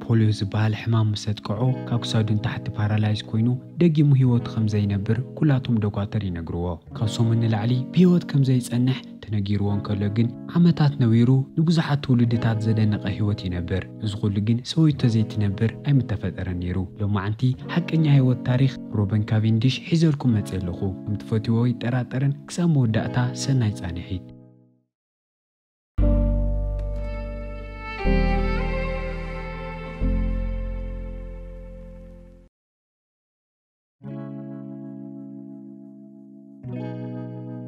ፖሊዮ ዝበሃል ሕማም ምስ ኣጥቅዖ ካብ ክሳዱ ንታሕቲ ፓራላይዝ ኮይኑ ደጊሙ ህይወቱ ከም ዘይነብር ኩላቶም ዶኳተር ይነግርዎ። ካብ ሰሙን ንላዕሊ ብህይወት ከም ዘይጸንሕ ተነጊርዎ እንከሎ ግን ዓመታት ነዊሩ ንብዙሓት ትውልድታት ዘደነቐ ህይወት ይነብር። እዚ ኩሉ ግን ሰበይቱ ተዘይትነብር ኣይምተፈጠረን ነይሩ። ሎማዓንቲ ሓቀኛ ህይወት ታሪኽ ሮበን ካቬንዲሽ ሒዘልኩም መጽእ ኣለኹ። ከም ትፈትዎ ይጠራጠርን ክሳብ መወዳእታ ሰናይ ጻንሒት።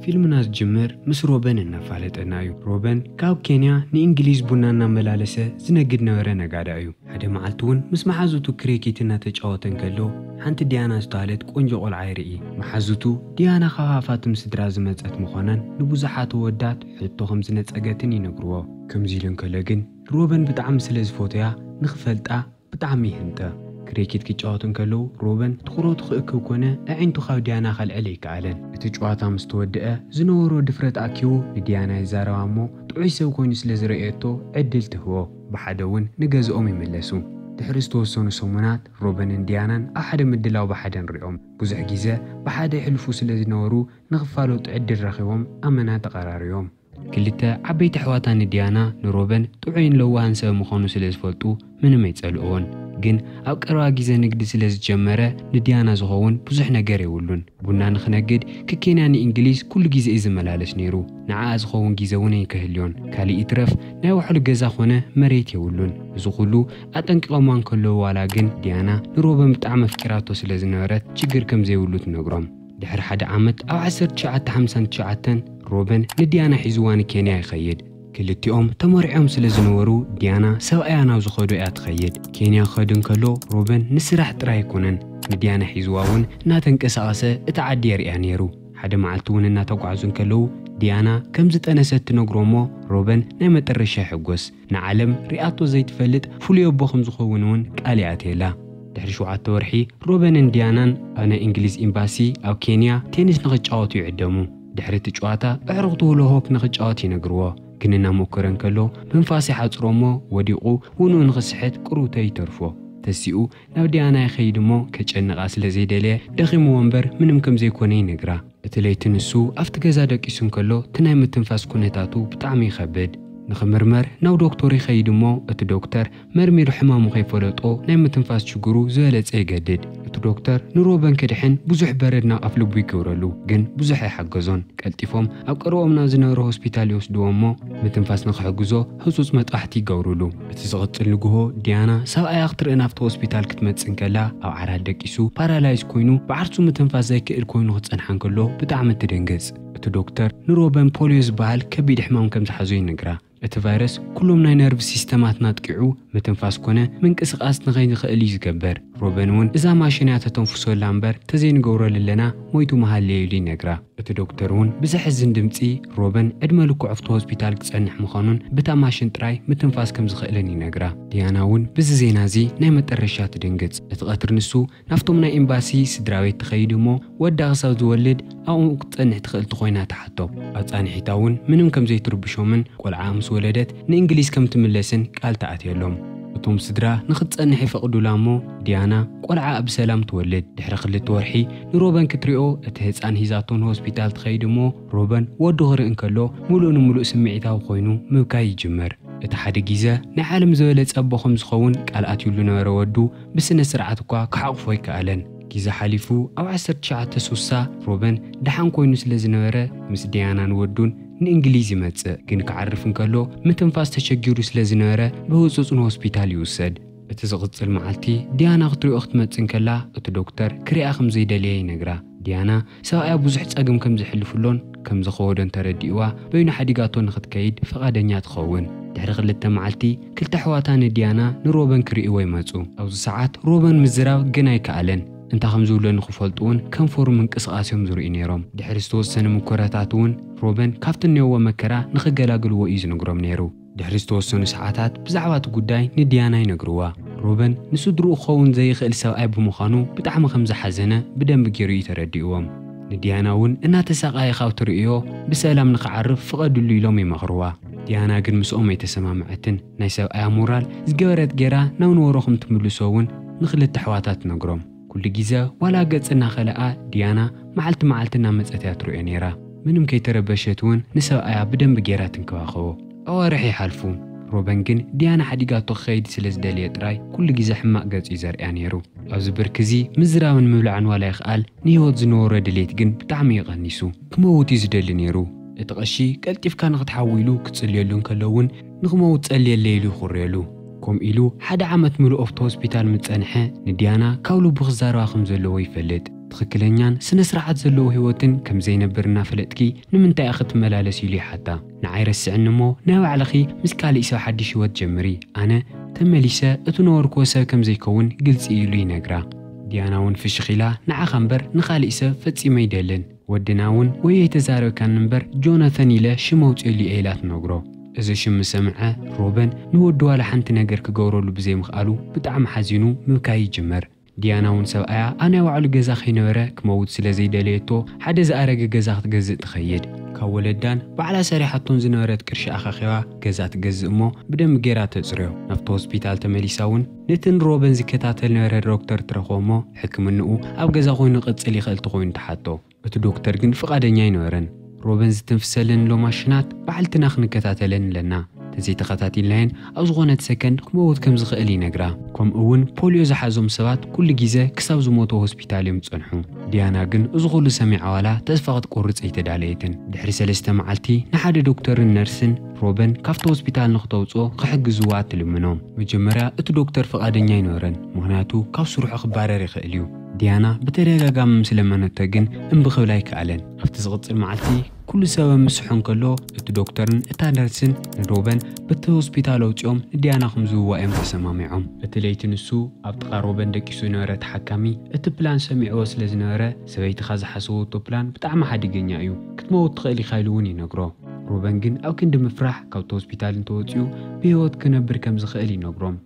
ፊልምና ዝጅምር ምስ ሮበን እናፋለጠና እዩ። ሮበን ካብ ኬንያ ንእንግሊዝ ቡና እናመላለሰ ዝነግድ ነበረ ነጋዳ እዩ። ሓደ መዓልቲ እውን ምስ መሓዙቱ ክሬኬት እናተጫወተ እንከሎ ሓንቲ ዲያና ዝተባህለት ቆንጆ ቆልዓ ይርኢ። መሓዙቱ ዲያና ካብ ሃፋትም ስድራ ዝመጸት ምዃናን ንብዙሓት ወዳት ሕቶ ከም ዝነጸገትን ይነግርዎ። ከምዚ ኢሉ እንከሎ ግን ሮበን ብጣዕሚ ስለ ዝፈትያ ንኽፈልጣ ብጣዕሚ ይህንጠ። ክሬኬት ክጫወቱ እንከለዉ ሮበን ትኹረቱ ክእክብ ኮነ ኣዒንቱ ካብ ዲያና ከልዕል ኣይከኣለን። እቲ ጨዋታ ምስ ተወድአ ዝነበሮ ድፍረት ኣኪቡ ንዲያና ይዛረባ እሞ ጥዑይ ሰብ ኮይኑ ስለ ዝረኣየቶ ዕድል ትህቦ። ብሓደ እውን ንገዝኦም ይምለሱ። ድሕሪ ዝተወሰኑ ሰሙናት ሮበንን ዲያናን ኣብ ሓደ ምድላው ብሓደ ንሪኦም። ብዙሕ ግዜ ብሓደ ይሕልፉ ስለ ዝነበሩ ንኽፋለጡ ዕድል ረኺቦም ኣመና ተቐራሪቦም። ክልተ ዓበይቲ ኣሕዋታ ንዲያና ንሮበን ጥዑይን ለዋህን ሰብ ምዃኑ ስለ ዝፈልጡ ምንም ኣይጸልእዎን። ግን ኣብ ቀረባ ግዜ ንግዲ ስለ ዝጀመረ ንዲያና ዝኸውን ብዙሕ ነገር የብሉን። ቡና ንኽነግድ ክኬንያ ንእንግሊዝ ኩሉ ግዜ እዩ ዝመላለስ ነይሩ። ንዓኣ ዝኸውን ግዜ እውን ኣይከህልዮን። ካልእ ይትረፍ ናይ ባዕሉ ገዛ ኾነ መሬት የብሉን። እዚ ኩሉ ኣጠንቂቖማ እንከለዉ ዋላ ግን ዲያና ንሮበን ብጣዕሚ ኣፍቂራቶ ስለ ዝነበረት ችግር ከም ዘይብሉ ትነግሮም። ድሕሪ ሓደ ዓመት ኣብ ዓሰርተ ትሽዓተ ሓምሳን ትሽዓተን ሮበን ንዲያና ሒዝዋ ንኬንያ ይኸይድ። ክልቲኦም ተመሪዖም ስለ ዝነበሩ ዲያና ሰብኣያ ናብ ዝኸዶ እያ ትኸይድ። ኬንያ ክኸድ እንከሎ ሮበን ንስራሕ ጥራይ ኣይኮነን ንዲያና ሒዝዋ እውን እናተንቀሳቐሰ እቲ ዓዲ የርእያ ነይሩ። ሓደ መዓልቲ እውን እናተጓዕዙ እንከለዉ ዲያና ከም ዝጠነሰት ትነግሮ እሞ ሮበን ናይ መጠረሻ ይሕጎስ። ንዓለም ሪኣቶ ዘይትፈልጥ ፍሉይ ኣቦ ከም ዝኸውን እውን ቃል ይኣትየላ። ድሕሪ ሸውዓተ ወርሒ ሮበንን ዲያናን ኣብ ናይ እንግሊዝ ኤምባሲ ኣብ ኬንያ ቴኒስ ንኽጫወቱ ይዕደሙ። ድሕሪ እቲ ጨዋታ ኣዕሩኽቱ ሆፕ ንኽጫወት ይነግርዎ። ግን እናመኮረ እንከሎ ምንፋስ ይሓጽሮ እሞ ወዲቑ ውንኡ ንኽስሕት ቅሩተ ይተርፎ። ተሲኡ ናብ ዲያና ይኸይድ እሞ ከጨንቓ ስለ ዘይደለየ ደኺምዎ እምበር ምንም ከም ዘይኮነ ይነግራ። እቲ ለይቲ ንሱ ኣብቲ ገዛ ደቂሱ እንከሎ እቲ ናይ ምትንፋስ ኩነታቱ ብጣዕሚ ይኸብድ። ንኽምርመር ናብ ዶክተር ይኸይድ እሞ እቲ ዶክተር መርሚሩ ሕማሙ ከይፈለጦ ናይ ምትንፋስ ሽግሩ ዝበለጸ ይገድድ። እቲ ዶክተር ንሮበን ክድሕን ብዙሕ በረድ ናብ ኣፍ ልቡ ይገብረሉ፣ ግን ብዙሕ ኣይሓገዞን። ቀልጢፎም ኣብ ቀረብኦም ናብ ዝነበረ ሆስፒታል ይወስድዎ እሞ ምትንፋስ ንኽሕግዞ ህጹጽ መጥባሕቲ ይገብሩሉ። እቲ ዝቕጽል ንግሆ ዲያና ሰብኣያ ክትርኢ ናብቲ ሆስፒታል ክትመጽእ እንከላ ኣብ ዓራት ደቂሱ ፓራላይዝ ኮይኑ ብዓርሱ ምትንፋስ ዘይክእል ኮይኑ ክጸንሓ እንከሎ ብጣዕሚ ትድንግጽ። እቲ ዶክተር ንሮበን ፖሊዮ ዝበሃል ከቢድ ሕማም ከም ዝሓዞ ይነግራ። እቲ ቫይረስ ኩሎም ናይ ነርቭ ሲስተማትና ኣጥቂዑ ምትንፋስ ኮነ ምንቅስቓስ ንኸይንኽእል እዩ ዝገብር። ሮበን እውን እዛ ማሽን እያ ተተንፍሶ ኣላ እምበር ተዘይንገብረሉ ኣለና ሞይቱ መሃለየ ኢሉ ይነግራ። እቲ ዶክተር እውን ብዘሕዝን ድምፂ ሮበን ዕድመ ልክዑ ኣብቲ ሆስፒታል ክጸንሕ ምዃኑን ብታ ማሽን ጥራይ ምትንፋስ ከም ዝኽእልን ይነግራ። ዲያና እውን ብዚ ዜና እዚ ናይ መጠረሻ ትድንግጽ። እቲ ቀትሪ ንሱ ናብቶም ናይ ኤምባሲ ስድራ ቤት ትኸይድ እሞ ወዳ ክሳብ ዝወልድ ኣብኡ ክትጸንሕ ትኽእል ትኾይና ትሓቶ። ኣብ ጻንሒታ እውን ምንም ከም ዘይትርብሾምን ቆልዓ ምስ ወለደት ንእንግሊዝ ከም ትምለስን ቃል ተኣትየሎም። እቶም ስድራ ንኽትጸንሕ ይፈቕዱላ እሞ ዲያና ቆልዓ ብሰላም ትወልድ። ድሕሪ ክልተ ወርሒ ንሮበን ክትሪኦ እቲ ህፃን ሂዛቶ ንሆስፒታል ትኸይድ እሞ ሮበን ወዱ ክርኢ እንከሎ ምሉእ ንምሉእ ስምዒታዊ ኮይኑ ምብካይ ይጅምር። እቲ ሓደ ግዜ ናይ ዓለም ዝበለጸ ኣቦ ከም ዝኸውን ቃል ኣትዩሉ ነበረ ወዱ ብስነ ስርዓት እኳ ክሓቕፎ ኣይከኣለን። ግዜ ሓሊፉ ኣብ ዓሰርተ ትሽዓተ ስሳ ሮበን ደሓን ኮይኑ ስለ ዝነበረ ምስ ዲያናን ወዱን ንእንግሊዝ ይመጽእ። ግን ክዓርፍ እንከሎ ምትንፋስ ተሸጊሩ ስለ ዝነበረ ብህጹጽ ንሆስፒታል ይውሰድ። እቲ ዝቕጽል መዓልቲ ዲያና ክትሪኦ ክትመጽእ እንከላ እቲ ዶክተር ክሪኣ ከም ዘይደለየ ይነግራ። ዲያና ሰብኣያ ብዙሕ ጸገም ከም ዝሕልፍሎን ከም ዝኸወዶን ተረዲእዋ በይኑ ሓዲጋቶ ንኽትከይድ ፈቓደኛ ትኸውን። ድሕሪ ክልተ መዓልቲ ክልተ ኣሕዋታ ንዲያና ንሮበን ክርእይዎ ይመጹ። ኣብዚ ሰዓት ሮበን ምዝራብ ግን ኣይከኣለን። እንታይ ከም ዝብሎ ንኽፈልጡ እውን ከንፈሩ ምንቅስቓስ እዮም ዝርእዩ ነይሮም። ድሕሪ ዝተወሰነ ምኮራታት እውን ሮበን ካብቲ እኒኦዎ መከራ ንኽገላግልዎ እዩ ዝነግሮም ነይሩ። ድሕሪ ዝተወሰኑ ሰዓታት ብዛዕባ እቲ ጉዳይ ንዲያና ይነግርዋ። ሮበን ንስድርኡ ክኸውን ዘይኽእል ሰብኣይ ብምዃኑ ብጣዕሚ ከም ዝሓዘነ ብደንቢ ገይሩ እዩ ተረዲእዎም። ንዲያና እውን እናተሳቐየ ካብ ትርእዮ ብሰላም ንኽዓርፍ ፍቐድሉ ኢሎም ይመኽርዋ። ዲያና ግን ምስኦም ኣይተሰማምዐትን። ናይ ሰብኣያ ሞራል ዝገበረት ጌራ ናብ ንበሮ ከም ትምልሶ እውን ንኽልተ ኣሕዋታ ትነግሮም። ኩሉ ግዜ ዋላ ገጽ እናኸለኣ ዲያና መዓልቲ መዓልቲ እናመጸት እያ ትርእዮ ነይራ። ምንም ከይተረበሸት እውን ንሰብኣያ ብደንቢ ጌራ ትንከባኸቦ። ኣዋርሕ ይሓልፉ። ሮበን ግን ዲያና ሓዲጋቶ ክኸይድ ስለ ዝደለየ ጥራይ ኩሉ ግዜ ሕማቕ ገጽ እዩ ዘርእያ ነይሩ። ኣብዚ ብርኪ እዚ ምዝራብን ምብላዕን ዋላ ይኽኣል፣ ንህይወት ዝነበሮ ድሌት ግን ብጣዕሚ እዩ ቀኒሱ። ክመውት እዩ ዝደሊ ነይሩ። እቲ ቀሺ ቀልጢፍካ ንኽትሓዊ ኢሉ ክጽልየሉ እንከሎ እውን ንኽመውት ጸልየለይ ኢሉ ይኹርየሉ። ከምኡ ኢሉ ሓደ ዓመት ምሉእ ኣብቲ ሆስፒታል ምስ ጸንሐ ንዲያና ካብ ልቡ ክዛረባ ከም ዘለዎ ይፈልጥ። ትኽክለኛን ስነ ስርዓት ዘለዎ ህይወትን ከም ዘይነብር እናፈለጥኪ ንምንታይ ኢኺ ትመላለሲ ኢሉ ይሓታ። ንዓይ ረስዕኒ እሞ ናይ ባዕልኺ ምስ ካሊእ ሰብ ሓድሽ ህይወት ጀምሪ። ኣነ ተመሊሰ እቲ ነበርክዎ ሰብ ከም ዘይከውን ግልጺ እዩ ኢሉ ይነግራ። ዲያና እውን ፍሽኽ ኢላ ንዓኻ እምበር ንኻሊእ ሰብ ፈጺመ ኣይደልን። ወድና እውን ወይ ኣይተዛረብካን እምበር ጆናተን ኢለ ሽም ኣውፅእሉ እየ ኢላ ትነግሮ። እዚ ሽም ምስ ሰምዐ ሮበን ንወዱ ዋላ ሓንቲ ነገር ክገብረሉ ብዘይምኽኣሉ ብጣዕሚ ሓዚኑ ምብካይ ይጅምር። ዲያና እውን ሰብኣያ ኣብ ናይ ባዕሉ ገዛ ከይነበረ ክመውት ስለ ዘይደለየቶ ሓደ ዝኣረገ ገዛ ክትገዝእ ትኸይድ። ካብ ወለዳን ባዕላ ሰሪሓቶን ዝነበረት ቅርሺ ኣኻኺባ ገዛ ትገዝእ እሞ ብደንቢ ጌራ ተጽርዮ። ናብቲ ሆስፒታል ተመሊሳ እውን ነቲ ንሮበን ዝከታተል ነበረ ዶክተር ትረኽቦ እሞ ሕክምንኡ ኣብ ገዛ ኮይኑ ክቕጽል ይኽእል ተኾይኑ ትሓቶ። እቲ ዶክተር ግን ፍቓደኛ ኣይነበረን። ሮበን ዝትንፍሰለን ኣሎ ማሽናት ባዕልትና ክንከታተለን ኣለና። ተዘይተኸታቲልናየን ኣብ ዝኾነት ሰከንድ ክመውት ከም ዝኽእል ይነግራ። ከምኡ እውን ፖሊዮ ዝሓዞም ሰባት ኩሉ ግዜ ክሳብ ዝሞቱ ሆስፒታል እዮም ዝጸንሑ። ዲያና ግን እዚ ኩሉ ሰሚዓ ዋላ ተስፋ ክትቆርጽ ኣይተዳለየትን። ድሕሪ ሰለስተ መዓልቲ ንሓደ ዶክተርን ነርስን ሮበን ካብቲ ሆስፒታል ንኽተውጽኦ ክሕግዝዋ ትልምኖም። መጀመርያ እቲ ዶክተር ፍቓደኛ ኣይነበረን፣ ምኽንያቱ ካብ ስርሑ ክባረር ይኽእል እዩ። ዲያና ብተደጋጋሚ ምስ ለመነቶ ግን እምቢ ክብል ኣይከኣለን። ኣብቲ ዝቕጽል መዓልቲ ኩሉ ሰብ ኣብ ምስሑ እንከሎ እቲ ዶክተርን እታ ነርስን ንሮበን በቲ ሆስፒታል ኣውጺኦም ንዲያና ከም ዝህብዋ እዮም ተሰማሚዖም። እቲ ለይቲ ንሱ ኣብ ጥቓ ሮበን ደቂሱ ዝነበረ ተሓካሚ እቲ ፕላን ሰሚዕዎ ስለ ዝነበረ ሰበይትኻ ዝሓሰበቶ ፕላን ብጣዕሚ ሓደገኛ እዩ፣ ክትመውት ትኽእል ኢኻ ኢሉ እውን ይነግሮ። ሮበን ግን ኣብ ክንዲ ምፍራሕ ካብቲ ሆስፒታል እንተወጺኡ ብህይወት ክነብር ከም ዝኽእል ይነግሮም።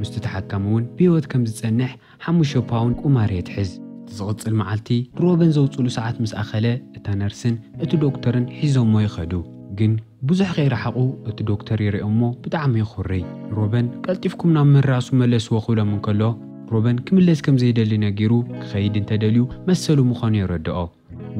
ምስቲ ተሓካሚ እውን ብህይወት ከም ዝጸንሕ ሓሙሽተ ፓውንድ ቁማር እየ ትሕዝ። እቲ ዝቕጽል መዓልቲ ሮበን ዘውጽሉ ሰዓት ምስ ኣኸለ እታ ነርስን እቲ ዶክተርን ሒዞሞ ይኸዱ። ግን ብዙሕ ከይረሓቑ እቲ ዶክተር ይርእዮሞ ብጣዕሚ ይኹርይ። ሮበን ቀልጢፍኩም ናብ ምህራሱ መለስዎ ክብሎም እንከሎ ሮበን ክምለስ ከም ዘይደሊ ነጊሩ ክኸይድ እንተደልዩ መሰሉ ምዃኑ የረድኦ።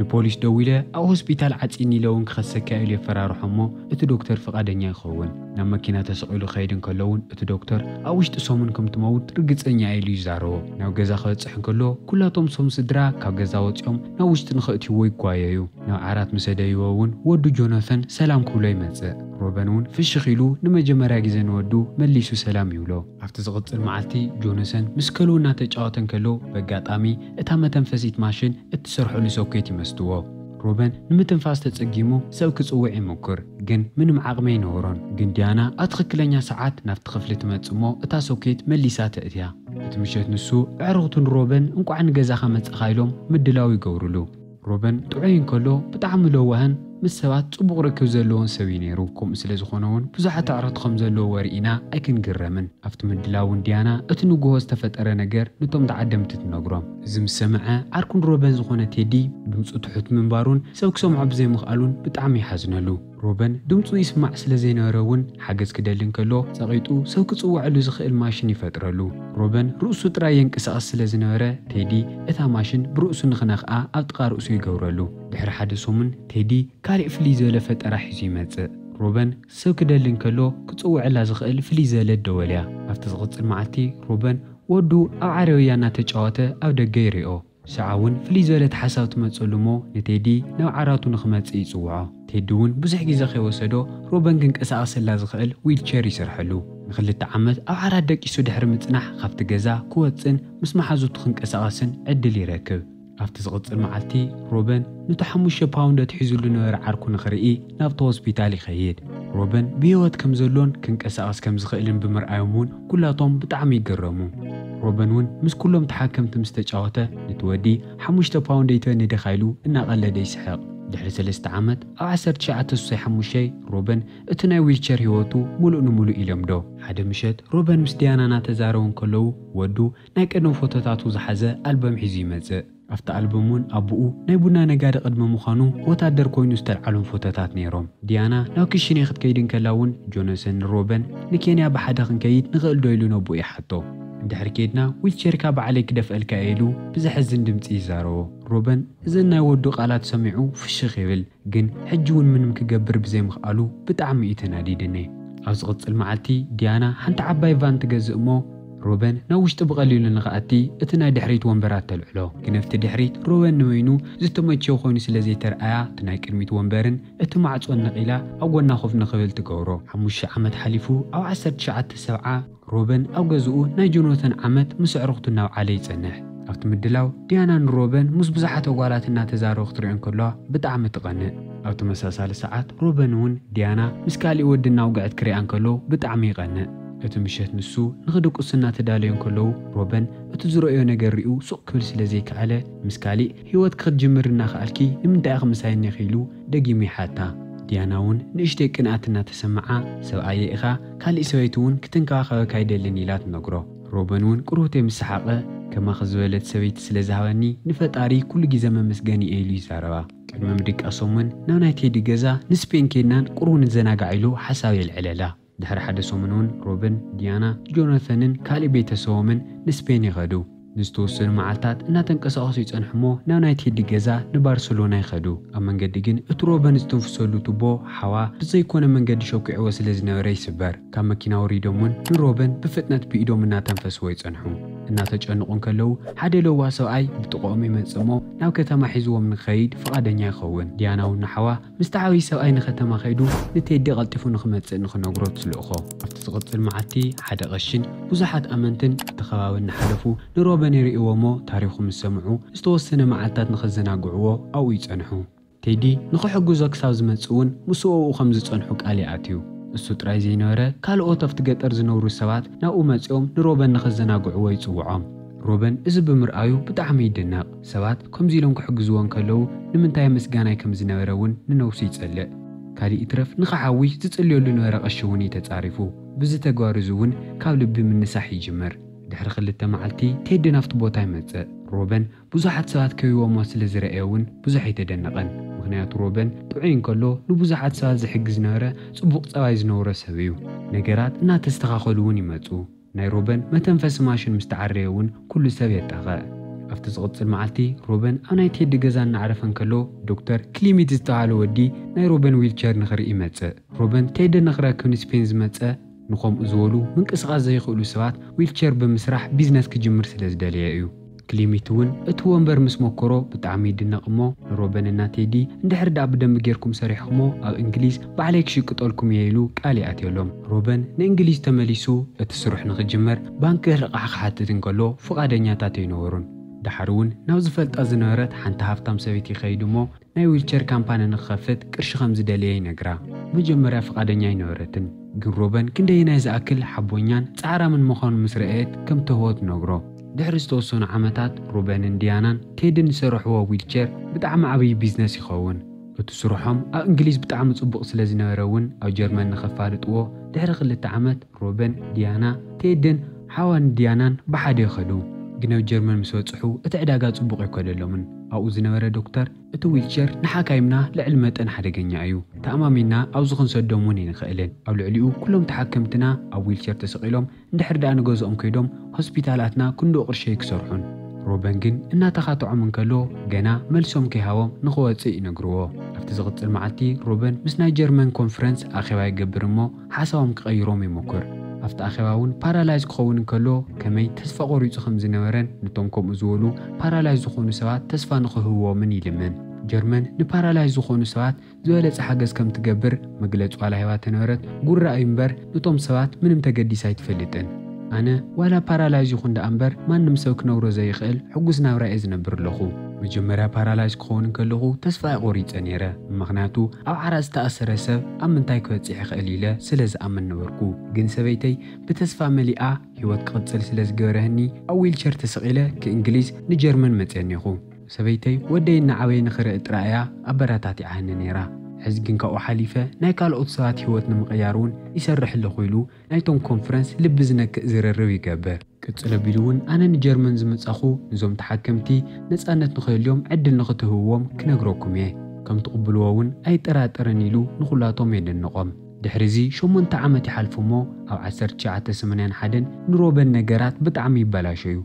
ንፖሊስ ደዊለ ኣብ ሆስፒታል ዓጺኒ ኢለ እውን ክኸሰካ ኢሉ የፈራርሖ እሞ እቲ ዶክተር ፍቓደኛ ይኸውን። ናብ መኪና ተሰቒሉ ክኸይድ እንከሎ እውን እቲ ዶክተር ኣብ ውሽጢ ሰሙን ከም ትመውት ርግጸኛ ኢሉ ይዛረቦ። ናብ ገዛ ክበጽሕ እንከሎ ኩላቶም ሶም ስድራ ካብ ገዛ ወጺኦም ናብ ውሽጢ ንኽእትይዎ ይጓየዩ። ናብ ዓራት ምስ ኣደይዎ እውን ወዱ ጆናተን ሰላም ክብሎ ይመጽእ። ሮበን እውን ፍሽኽ ኢሉ ንመጀመርያ ግዜ ንወዱ መሊሱ ሰላም ይብሎ። ኣብቲ ዝቕጽል መዓልቲ ጆናተን ምስ ከልኡ እናተጫወተ እንከሎ በጋጣሚ እታ መተንፈሲት ማሽን እትሰርሐሉ ሶኬት ይመስትዎ። ሮበን ንምትንፋስ ተጸጊሙ ሰብ ክጽውዕ ይሞክር፣ ግን ምንም ዓቕሚ ኣይነበሮን። ግን ዲያና ኣብ ትኽክለኛ ሰዓት ናብቲ ክፍሊ ትመጽእ እሞ እታ ሶኬት መሊሳ ተእትያ። እቲ ምሸት ንሱ ኣዕሩኽቱን ሮበን እንቋዕ ንገዛኻ መጻኻ ኢሎም ምድላው ይገብርሉ። ሮበን ጥዑይ እንከሎ ብጣዕሚ ለዋህን ምስ ሰባት ጽቡቕ ርክብ ዘለዎን ሰብ እዩ ነይሩ። ከምኡ ስለ ዝኾነ እውን ብዙሓት ኣዕሩኽቲ ከም ዘለዎ ርኢና ኣይክንግረምን። ኣብቲ ምድላው እውን ዲያና እቲ ንግሆ ዝተፈጠረ ነገር ነቶም ተዓደምቲ ትነግሮም። እዚ ምስ ሰምዐ ዓርኩን ሮበን ዝኾነ ቴዲ ድምፁ ትሑት ምንባሩን ሰብ ክሰምዖ ብዘይምኽኣሉን ብጣዕሚ ይሓዝነሉ። ሮበን ድምፁ ይስማዕ ስለ ዘይነበረ እውን ሓገዝ ክደሊ እንከሎ ጸቒጡ ሰብ ክጽውዐሉ ዝኽእል ማሽን ይፈጥረሉ። ሮበን ርእሱ ጥራይ የንቀሳቕስ ስለ ዝነበረ ቴዲ እታ ማሽን ብርእሱ ንኽነኽኣ ኣብ ጥቓ ርእሱ ይገብረሉ። ድሕሪ ሓደ ሰሙን ቴዲ ካሊእ ፍልይ ዝበለ ፈጠራ ሒዙ ይመጽእ። ሮበን ሰብ ክደሊ እንከሎ ክጽውዐላ ዝኽእል ፍልይ ዝበለት ደወል እያ። ኣብቲ ዝቕጽል መዓልቲ ሮበን ወዱ ኣብ ዓረብያ እናተጫወተ ኣብ ደገ ይሪኦ። ሰዓ እውን ፍልይ ዝበለት ሓሳብ ትመጸሉ እሞ ንቴዲ ናብ ዓራቱ ንኽመጽእ ይጽውዖ። ቴዲ እውን ብዙሕ ግዜ ከይወሰዶ ሮበን ክንቀሳቐሰላ ዝኽእል ዊልቸር ይሰርሐሉ። ንኽልተ ዓመት ኣብ ዓራት ደቂሱ ድሕሪ ምጽናሕ ካብቲ ገዛ ክወጽእን ምስ መሓዙቱ ክንቀሳቐስን ዕድል ይረክብ። ኣብቲ ዝቕጽል መዓልቲ ሮበን ነቲ ሓሙሽተ ፓውንድ ኣትሒዙሉ ነበረ ዓርኩ ንኽርኢ ናብቲ ሆስፒታል ይኸይድ። ሮበን ብህይወት ከም ዘሎን ክንቀሳቐስ ከም ዝኽእልን ብምርኣዮም እውን ኩላቶም ብጣዕሚ ይግረሙ። ሮበን እውን ምስ ኩሎም ተሓከምቲ ምስ ተጫወተ ነቲ ወዲ ሓሙሽተ ፓውንድ ኣይትበኒ ዲኻ ኢሉ እናቐለደ ይስሕቕ። ድሕሪ ሰለስተ ዓመት ኣብ ዓሰርተ ትሽዓተ ስሳይ ሓሙሽተ ሮበን እቲ ናይ ዊልቸር ህይወቱ ሙሉእ ንሙሉእ ይለምዶ። ሓደ ምሸት ሮበን ምስ ዲያና እናተዛረቡ እንከለዉ ወዱ ናይ ቀደም ፎቶታቱ ዝሓዘ ኣልበም ሒዙ ይመጽእ። ኣብቲ ኣልበም እውን ኣቦኡ ናይ ቡና ነጋዲ ቅድሚ ምዃኑ ወታደር ኮይኑ ዝተልዓሎም ፎቶታት ነይሮም። ዲያና ናብ ክሽነ ክትከይድ እንከላ እውን ጆነሰን ንሮበን ንኬንያ ብሓደ ክንከይድ ንኽእል ዶ ኢሉ ነቦኡ ይሓቶ። እንድሕር ኬድና ዊልቸርካ ባዕለይ ክደፍአልካ እየ ኢሉ ብዘሕዝን ድምፂ ይዛረቦ። ሮበን እዘን ናይ ወዱ ቃላት ሰሚዑ ፍሽኽ ይብል፣ ግን ሕጂ እውን ምንም ክገብር ብዘይምኽኣሉ ብጣዕሚ እዩ ተናዲድኒ። ኣብ ዝቕጽል መዓልቲ ዲያና ሓንቲ ዓባይ ቫን ትገዝእ እሞ ሮበን ናብ ውሽጢ ብቐሊሉ ንኽኣቲ እቲ ናይ ድሕሪት ወንበራት ተልዕሎ። ግን ኣብቲ ድሕሪት ሮበን ንበይኑ ዝተመቸዮ ኮይኑ ስለ ዘይተርኣያ እቲ ናይ ቅድሚት ወንበርን እቲ ማዕጾን ነቒላ ኣብ ጎና ኮፍ ንኽብል ትገብሮ። ሓሙሽተ ዓመት ሓሊፉ ኣብ ዓሰርተ ትሽዓተ ሰብዓ ሮበን ኣብ ገዝኡ ናይ ጆኖተን ዓመት ምስ ኣዕሩኽቱ እናውዓለ ይጸንሕ። ኣብቲ ምድላው ዲያና ንሮበን ምስ ብዙሓት ኣጓላት እናተዛረበ ክትሪኦ እንከሎ ብጣዕሚ ትቐንእ። ኣብ ተመሳሳሊ ሰዓት ሮበን እውን ዲያና ምስ ካሊእ ወዲ እናውግዐት ክሪኣ እንከሎ ብጣዕሚ ይቐንእ። እቲ ምሸት ንሱ ንኽድቅሱ እናተዳለዩ እንከለዉ ሮበን እቲ ዝረእዮ ነገር ሪኡ ሱቕ ክብል ስለ ዘይከኣለ ምስ ካሊእ ህይወት ክትጅምር እናኸኣልኪ ንምንታይ ኢኺ ምሳይ እኒኺ ኢሉ ደጊሙ ይሓታ። ዲያና እውን ንእሽተይ ቅንኣት እናተሰምዓ ሰብኣየ ኢኻ፣ ካሊእ ሰበይቲ እውን ክትንከባኸበካ ኣይደልን ኢላ ትነግሮ። ሮበን እውን ቁርብተይ ምስ ሰሓቐ ከማኺ ዝበለት ሰበይቲ ስለ ዝሃበኒ ንፈጣሪ ኩሉ ግዜ መመስገኒ እየ ኢሉ ይዛረባ። ቅድሚ ምድቃሶም እውን ናብ ናይ ቴዲ ገዛ ንስፔን ኬድናን ቁሩብ ንዘናጋዕ ኢሉ ሓሳብ የልዕለላ። ድሕሪ ሓደ ሰሙን እውን ሮበን፣ ዲያና፣ ጆናተንን ካሊእ ቤተሰቦምን ንስፔን ይኸዱ። ንዝተወሰኑ መዓልታት እናተንቀሳቐሱ ይጸንሑ እሞ ናብ ናይ ቴዲ ገዛ ንባርሰሎና ይኸዱ። ኣብ መንገዲ ግን እቲ ሮበን ዝትንፍሰሉ ቱቦ ሓዋ ብዘይኮነ መንገዲ ሸኲዕዎ ስለ ዝነበረ ይስበር። ካብ መኪና ወሪዶም እውን ንሮበን ብፍጥነት ብኢዶም እናተንፈስዎ ይጸንሑ። እናተጨንቑ እንከለዉ ሓደ ለዋህ ሰብኣይ ብጥቕኦም ይመጽእ እሞ ናብ ከተማ ሒዝዎም ንክኸይድ ፍቓደኛ ይኸውን። ዲያና እውን ንሓዋ ምስቲ ዓብዪ ሰብኣይ ንከተማ ከይዱ ንቴዲ ቀልጢፉ ንክመጽእ ንክነግሮ ትልእኾ። ኣብቲ ዝቕጽል መዓልቲ ሓደ ቀሽን ብዙሓት ኣመንትን እቲ ከባቢ እናሓለፉ ንሮበን ይርእይዎ እሞ ታሪኹ ምስ ሰምዑ ዝተወሰነ መዓልታት ንኸዘናግዕዎ ኣብኡ ይጸንሑ። ቴዲ ንኽሕግዞ ክሳብ ዝመጽእ እውን ምስኡ ኣብኡ ከም ዝጸንሑ ቃል ይኣትዩ። እሱ ጥራይ ዘይነበረ ካልኦት ኣብቲ ገጠር ዝነብሩ ሰባት ናብኡ መጺኦም ንሮበን ንኸዘናግዕዎ ይጽውዖም። ሮበን እዚ ብምርኣዩ ብጣዕሚ ይድነቕ። ሰባት ከምዚ ኢሎም ክሕግዝዎ እንከለዉ ንምንታይ ምስጋናይ ከም ዝነበረ እውን ንነብሱ ይጸልእ። ካሊእ ይትረፍ ንኽሓዊ ዝጽልየሉ ነበረ ቀሺ እውን እዩ ተጻሪፉ። ብዚ ተግባር እዚ እውን ካብ ልቢ ምንሳሕ ይጅምር። ድሕሪ ክልተ መዓልቲ ቴዲ ናብቲ ቦታ ይመጽእ። ሮበን ብዙሓት ሰባት ከቢቦሞ ስለ ዝረኣየ እውን ብዙሕ ኣይተደነቐን። ምኽንያቱ ሮበን ጥዑይ እንከሎ ንብዙሓት ሰባት ዝሕግዝ ዝነበረ ጽቡቕ ጸባይ ዝነበሮ ሰብ እዩ። ነገራት እናተስተኻኸሉ እውን ይመጹ። ናይ ሮበን መተንፈሲ ማሽን ምስ ተዓረየ እውን ኩሉ ሰብ የጣቕዕ። ኣብቲ ዝቕጽል መዓልቲ ሮበን ኣብ ናይ ቴዲ ገዛ እናዕረፈ እንከሎ ዶክተር ክሊሚት ዝተባህለ ወዲ ናይ ሮበን ዊልቸር ንኽርኢ ይመጽእ። ሮበን ቴዲ ንኽረክብ ንስፔን ዝመጸ ንኸምኡ ዝበሉ ምንቅስቓስ ዘይኽእሉ ሰባት ዊልቸር ብምስራሕ ቢዝነስ ክጅምር ስለ ዝደለየ እዩ። ክሊሚት እውን እቲ ወንበር ምስ መኮሮ ብጣዕሚ ይድነቕ እሞ ንሮበን እና ቴዲ እንድሕር ደኣ ብደንቢ ጌርኩም ሰሪሕኩሞ ኣብ እንግሊዝ ባዕለይ ክሽቅጠልኩም እየ ኢሉ ቃል ይኣትየሎም። ሮበን ንእንግሊዝ ተመሊሱ እቲ ስርሑ ንኽጅመር ባንኪ ልቓሕ ክሓትት እንከሎ ፍቓደኛታት ኣይነበሩን። ደሓር እውን ናብ ዝፈልጣ ዝነበረት ሓንቲ ሃብታም ሰበይቲ ይኸይድ እሞ ናይ ዊልቸር ካምፓኒ ንክኸፍት ቅርሺ ከም ዝደለየ ይነግራ። መጀመርያ ፍቓደኛ ኣይነበረትን፣ ግን ሮበን ክንደየናይ ዝኣክል ሓቦኛን ጻዕራምን ምዃኑ ምስ ረኣየት ከም ትህቦ ትነግሮ። ድሕሪ ዝተወሰኑ ዓመታት ሮበንን ዲያናን ቴድን ዝሰርሕዎ ዊልቸር ብጣዕሚ ዓብዪ ቢዝነስ ይኸውን። እቲ ስርሖም ኣብ እንግሊዝ ብጣዕሚ ጽቡቕ ስለ ዝነበረ እውን ኣብ ጀርመን ንኸፋልጥዎ ድሕሪ ክልተ ዓመት ሮበን፣ ዲያና፣ ቴድን ሓዋን ዲያናን ብሓደ ይኸዱ። ግን ኣብ ጀርመን ምስ በጽሑ እቲ ዕዳጋ ጽቡቕ ኣይኮነሎምን። ኣብኡ ዝነበረ ዶክተር እቲ ዊልቸር ንሓካይምና ልዕሊ መጠን ሓደገኛ እዩ። ተኣማሚንና ኣብዚ ክንሰዶም እውን ኣይንኽእልን። ኣብ ልዕሊኡ ኩሎም ተሓከምትና ኣብ ዊልቸር ተሰቒሎም እንድሕር ደኣ ንገዝኦም ከይዶም ሆስፒታላትና ክንድኡ ቅርሸይ ክሰርሑን። ሮበን ግን እናተኻትዖም እንከሎ ገና መልሶም ከይሃቦም ንኽወጽእ ይነግርዎ። ኣብቲ ዝቕጽል መዓልቲ ሮበን ምስ ናይ ጀርመን ኮንፈረንስ ኣኼባ ይገብር እሞ ሓሳቦም ክቐይሮም ይሞክር። ኣብቲ ኣኼባ እውን ፓራላይዝ ክኸውን እንከሎ ከመይ ተስፋ ቆሪጹ ከም ዝነበረን ነቶም ከምኡ ዝበሉ ፓራላይዝ ዝኾኑ ሰባት ተስፋ ንኽህብዎምን ይልምን። ጀርመን ንፓራላይዝ ዝኾኑ ሰባት ዝበለጸ ሓገዝ ከም ትገብር መግለጺ ዋላ ሂባ ተነበረት፣ ጉራ እዩ እምበር ነቶም ሰባት ምንም ተገዲሳ ኣይትፈልጥን። ኣነ ዋላ ፓራላይዝ ይኹን ደኣ እምበር ማንም ሰብ ክነብሮ ዘይኽእል ሕጉስ ናብራ እየ ዝነብር ኣለኹ። መጀመርያ ፓራላይዝ ክኸውን እንከለኹ ተስፋ እየ ቆሪጸ ነይረ፣ ምኽንያቱ ኣብ ዓራት ዝተኣሰረ ሰብ ኣብ ምንታይ ክበጽሕ ይኽእል ኢለ ስለ ዝኣምን ነበርኩ። ግን ሰበይተይ ብተስፋ መሊኣ ህይወት ክቕጽል ስለ ዝገበረህኒ ኣብ ዊልቸር ተሰቒለ ክእንግሊዝ ንጀርመን መጽየ እኔኹ። ሰበይተይ ወደይ እናዓበየ ንኽርኢ ጥራይ እያ ኣበረታቲዓኒ ነይራ። ሕዚ ግን ካብኡ ሓሊፈ ናይ ካልኦት ሰባት ህይወት ንምቕያር እውን ይሰርሕ ኣለኹ ኢሉ ናይቶም ኮንፈረንስ ልቢ ዝነክእ ዝርርብ ይገብር። ቅጽል ኣቢሉ እውን ኣነ ንጀርመን ዝመጻኹ ንዞም ተሓከምቲ ነጻነት ንኽህልዮም ዕድል ንኽትህብዎም ክነግረኩም እየ። ከም ትቕብልዎ እውን ኣይጠራጠርን ኢሉ ንኹላቶም የደንቖም። ድሕሪ እዚ ሸሞንተ ዓመት ይሓልፉ እሞ ኣብ ዓሰርተ ትሽዓተ ሰማንያን ሓደን ንሮበን ነገራት ብጣዕሚ ይበላሸዩ።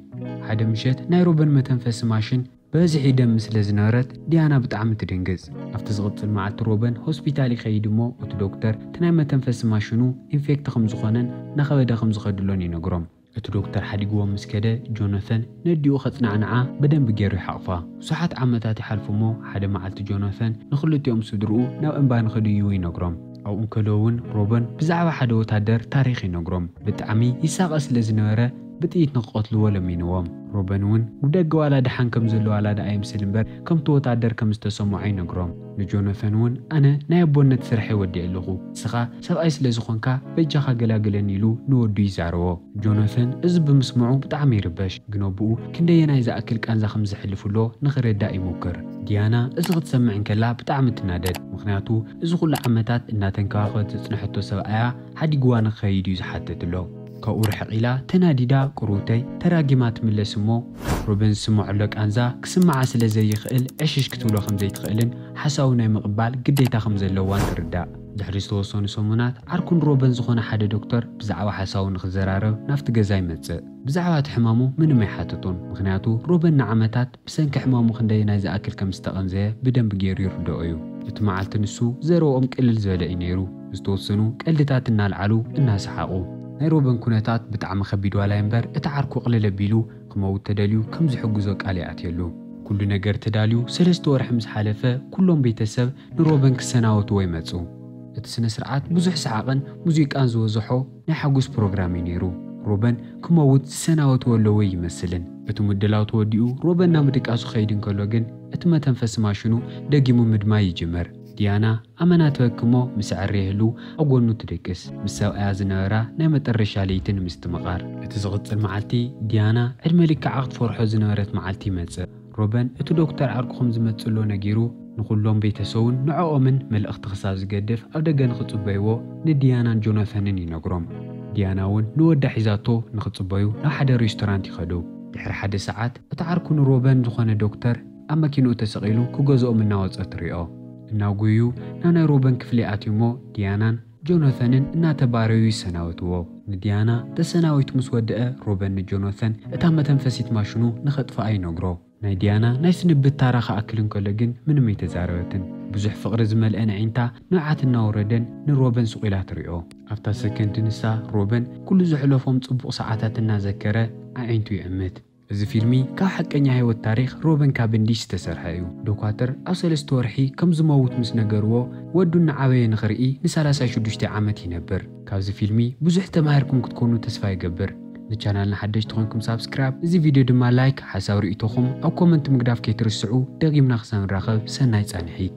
ሓደ ምሸት ናይ ሮበን መተንፈሲ ማሽን በዝሒ ደም ስለ ዝነበረት ዲያና ብጣዕሚ ትድንግጽ። ኣብቲ ዝቕጽል መዓልቲ ሮበን ሆስፒታል ይኸይድ እሞ እቲ ዶክተር እቲ ናይ መተንፈሲ ማሽኑ ኢንፌክት ከም ዝኾነን እናኸበደ ከም ዝኸድሎን ይነግሮም። እቲ ዶክተር ሓዲግዎም ምስ ከደ ጆኖተን ነዲኡ ከጽናዕንዓ ብደንቢ ገይሩ ይሓቕፋ። ብዙሓት ዓመታት ይሓልፉ እሞ ሓደ መዓልቲ ጆኖተን ንኽልቲኦም ስድርኡ ናብ እምባ ንኽድይቡ ይነግሮም። ኣብኡ እንከሎ እውን ሮበን ብዛዕባ ሓደ ወታደር ታሪኽ ይነግሮም። ብጣዕሚ ይሳቐ ስለ ዝነበረ ብጥይት ንክቐትልዎ ለሚንዎም። ሮበን እውን ብደገ ዋላ ደሓን ከም ዘሎ ዋላ ደኣ ይምስል እምበር ከምቲ ወታደር ከም ዝተሰምዖ ይነግሮም። ንጆኖተን እውን ኣነ ናይ ኣቦነት ስርሐይ ወዲአ ኣለኹ፣ ንስኻ ሰብኣይ ስለ ዝኾንካ በጃኻ ገላግለኒ ኢሉ ንወዱ ይዛረቦ። ጆኖተን እዚ ብምስምዑ ብጣዕሚ ይርበሽ፣ ግን ኣቦኡ ክንደየናይ ዝኣክል ቃንዛ ከም ዘሕልፍሎ ንኽርዳእ ይሞክር። ዲያና እዚ ክትሰምዕ እንከላ ብጣዕሚ ትናደድ፣ ምኽንያቱ እዚ ኩሉ ዓመታት እናተንከባኸበት ዘጽንሐቶ ሰብኣያ ሓዲግዋ ንኽኸይድ እዩ ዝሓትት ኣሎ። ካብኡ ርሕቕ ኢላ ተናዲዳ ቁሩብተይ ተራጊማ ትምለስ እሞ ሮበን ዝስምዖ ኣሎ ቃንዛ ክስምዓ ስለ ዘይኽእል ዕሽሽ ክትብሎ ከም ዘይትኽእልን ሓሳቡ ናይ ምቕባል ግዴታ ከም ዘለዋን ትርዳእ። ድሕሪ ዝተወሰኑ ሰሙናት ዓርኩን ሮበን ዝኾነ ሓደ ዶክተር ብዛዕባ ሓሳቡ ንኽዘራረብ ናብቲ ገዛ ይመጽእ። ብዛዕባ እቲ ሕማሙ ምንም ኣይሓትቱን፣ ምኽንያቱ ሮበን ንዓመታት ብሰንኪ ሕማሙ ክንደየናይ ዝኣክል ከም ዝተቐንዘየ ብደንቢ ገይሩ ይርድኦ እዩ። እቲ መዓልቲ ንሱ ዘረብኦም ቅልል ዝበለ እዩ ነይሩ። ዝተወሰኑ ቀልድታት እናልዓሉ እናሰሓቑ። ናይ ሮበን ኩነታት ብጣዕሚ ከቢድ ዋላ እምበር እቲ ዓርኩ ቅልል ኣቢሉ ክመውት ተደልዩ ከም ዝሕግዞ ቃል ይኣትየሉ። ኩሉ ነገር ተዳልዩ ሰለስተ ወርሒ ምስ ሓለፈ ኩሎም ቤተሰብ ንሮበን ክሰናበትዎ ይመጹ። እቲ ስነ ስርዓት ብዙሕ ሰሓቕን ሙዚቃን ዝበዝሖ ናይ ሓጎስ ፕሮግራም እዩ ነይሩ። ሮበን ክመውት ዝሰናበትዎ ኣለዎ ይመስልን። እቲ ምድላው ተወዲኡ ሮበን ናብ ድቃሱ ክኸይድ እንከሎ ግን እቲ መተንፈሲ ማሽኑ ደጊሙ ምድማይ ይጅምር። ዲያና ኣመና ትበኪ እሞ ምስ ኣዕርየ ህልው ኣብ ጎኑ ትድቅስ። ምስ ሰብኣያ ዝነበራ ናይ መጠረሻ ለይቲ ንምስትምቓር። እቲ ዝቕጽል መዓልቲ ዲያና ዕድመ ልክዓ ክትፈርሖ ዝነበረት መዓልቲ ይመጽእ። ሮበን እቲ ዶክተር ዓርኩ ከም ዝመጽእ ኣሎ ነጊሩ ንኹሎም ቤተሰቡን ንዕኦምን መልእኽቲ ክሳብ ዝገድፍ ኣብ ደገ ንኽጽበይዎ ንዲያናን ጆናታንን ይነግሮም። ዲያና እውን ንወዳ ሒዛቶ ንኽጽበዩ ናብ ሓደ ሬስቶራንት ይኸዱ። ድሕሪ ሓደ ሰዓት እቲ ዓርኩ ንሮበን ዝኾነ ዶክተር ኣብ መኪንኡ ተሰቒሉ ክገዝኦም እናወጸ ትሪኦ። እናጎዩ ናብ ናይ ሮበን ክፍሊ ኣትዩ እሞ ዲያናን ጆናታንን እናተባረዩ ይሰናበትዎ። ንዲያና ተሰናቢቱ ምስ ወደአ ሮበን ንጆናታን እታ መተንፈሲት ማሽኑ ንኸጥፍኣ ይነግሮ። ናይ ዲያና ናይ ስንብት ታራ ክኣክል እንከሎ ግን ምንም ኣይተዛረበትን። ብዙሕ ፍቕሪ ዝመልአን ኣዒንታ ንብዓት እናወረደን ንሮበን ስቕ ኢላ ትሪኦ። ኣብታ ሰከንድ ንሳ ሮበን ኩሉ ዘሕለፎም ጽቡቕ ሰዓታት እናዘከረ ኣዒንቱ ይዕምት። እዚ ፊልሚ ካብ ሓቀኛ ህይወት ታሪኽ ሮበን ካቨንዲሽ ዝተሰርሐ እዩ። ዶኳትር ኣብ ሰለስተ ወርሒ ከም ዝመውት ምስ ነገርዎ ወዱ እናዓበየ ንኽርኢ ንሰላሳ ሽዱሽተ ዓመት ይነብር። ካብዚ ፊልሚ ብዙሕ ተማሂርኩም ክትኮኑ ተስፋ ይገብር። ንቻናልና ሓደሽቲ ኮይንኩም ሳብስክራይብ፣ እዚ ቪድዮ ድማ ላይክ፣ ሓሳብ ርእይቶኹም ኣብ ኮመንት ምግዳፍ ከይትርስዑ። ደጊምና ክሳብ ንራኸብ ሰናይ ጻንሒት።